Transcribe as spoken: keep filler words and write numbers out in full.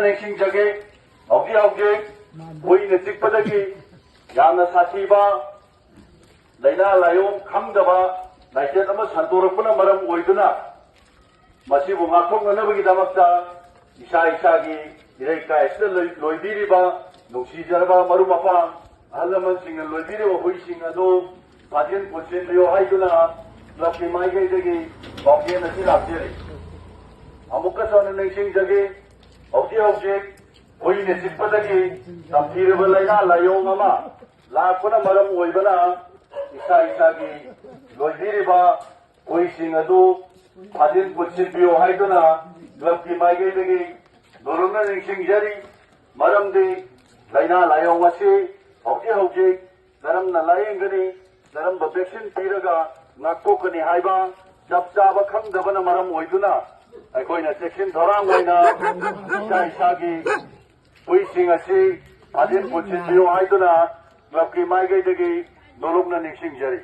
ꯅꯤꯡꯁꯤꯡꯖꯒꯦ꯫ ꯍꯧꯖꯤꯛ ꯍꯧꯖꯤꯛ ꯍꯨꯏꯅ ꯆꯤꯛꯄꯗꯒꯤ ꯌꯥꯝꯅ ꯁꯥꯊꯤꯕ ꯂꯥꯏꯅꯥ ꯂꯥꯏꯌꯣꯡ ꯈꯪꯗꯕ ꯂꯥꯏꯆꯠ ꯑꯃ ꯁꯟꯗꯣꯔꯛꯄꯅ ꯃꯔꯝ ꯑꯣꯏꯗꯨꯅ, ꯃꯁꯤꯕꯨ ꯉꯥꯛꯊꯣꯛꯅꯅꯕꯒꯤꯗꯃꯛꯇ ꯏꯁꯥ ꯏꯁꯥꯒꯤ ꯏꯔꯩꯀꯥꯏ ꯑꯁꯤꯗ ꯂꯣꯏ-, ꯂꯣꯏꯕꯤꯔꯤꯕ ꯅꯨꯡꯁꯤꯖꯔꯕ ꯃꯔꯨꯞ ꯃꯄꯥꯡ, ꯑꯍꯜ ꯂꯃꯟꯁꯤꯡꯅ ꯂꯣꯏꯕꯤꯔꯤꯕ ꯍꯨꯏꯁꯤꯡ ꯑꯗꯨ ꯐꯥꯖꯤꯟ ꯄꯨꯟꯁꯤꯟꯕꯤꯌꯨ ꯍꯥꯏꯗꯨꯅ ꯀ꯭ꯂꯕꯀꯤ ꯃꯥꯏꯀꯩꯗꯒꯤ ꯄꯥꯎꯖꯦꯜ ꯑꯁꯤ ꯂꯥꯛꯆꯔꯤ꯫ ꯑꯃꯨꯛꯀꯁꯨ ꯍꯟꯅ ꯅꯤꯡꯁꯤꯡꯖꯒꯦ, ꯍꯧꯖꯤꯛ ꯍꯧꯖꯤꯛ ꯍꯨꯏꯅ ꯆꯤꯛꯄꯗꯒꯤ ꯇꯝꯊꯤꯔꯕ ꯂꯥꯏꯅꯥ ꯂꯥꯏꯌꯣꯡ ꯑꯃ ꯂꯥꯛꯄꯅ ꯃꯔꯝ ꯑꯣꯏꯕꯅ, ꯏꯁꯥ ꯏꯁꯥꯒꯤ ꯂꯣꯏꯕꯤꯔꯤꯕ ꯍꯨꯏꯁꯤꯡ ꯑꯗꯨ ꯐꯥꯖꯤꯟ ꯄꯨꯟꯁꯤꯟꯕꯤꯌꯨ ꯍꯥꯏꯗꯨꯅ ꯀ꯭ꯂꯕꯀꯤ ꯃꯥꯏꯀꯩꯗꯒꯤ ꯅꯣꯂꯨꯛꯅ ꯅꯤꯡꯁꯤꯡꯖꯔꯤ꯫ ꯃꯔꯝꯗꯤ ꯂꯥꯏꯅꯥ ꯂꯥꯏꯌꯣꯡ ꯑꯁꯤ ꯍꯧꯖꯤꯛ ꯍꯧꯖꯤꯛ ꯀꯔꯝꯅ ꯂꯥꯌꯦꯡꯒꯅꯤ, ꯀꯔꯝꯕ ꯚꯦꯛꯁꯤꯟ ꯄꯤꯔꯒ ꯉꯥꯛꯊꯣꯛꯀꯅꯤ ꯍꯥꯏꯕ ꯆꯞ ꯆꯥꯕ ꯈꯪꯗꯕꯅ ꯃꯔꯝ ꯑꯣꯏꯗꯨꯅ, ꯑꯩꯈꯣꯏꯅ ꯆꯦꯛꯁꯤꯟ ꯊꯧꯔꯥꯡ ꯑꯣꯏꯅ ꯏꯁꯥ ꯏꯁꯥꯒꯤ ꯍꯨꯏꯁꯤꯡ ꯑꯁꯤ ꯐꯥꯖꯤꯟ ꯄꯨꯟꯁꯤꯟꯕꯤꯌꯨ ꯍꯥꯏꯗꯨꯅ ꯀ꯭ꯂꯕꯀꯤ ꯃꯥꯏꯀꯩꯗꯒꯤ ꯅꯣꯂꯨꯛꯅ ꯅꯤꯡꯁꯤꯡꯖꯔꯤ꯫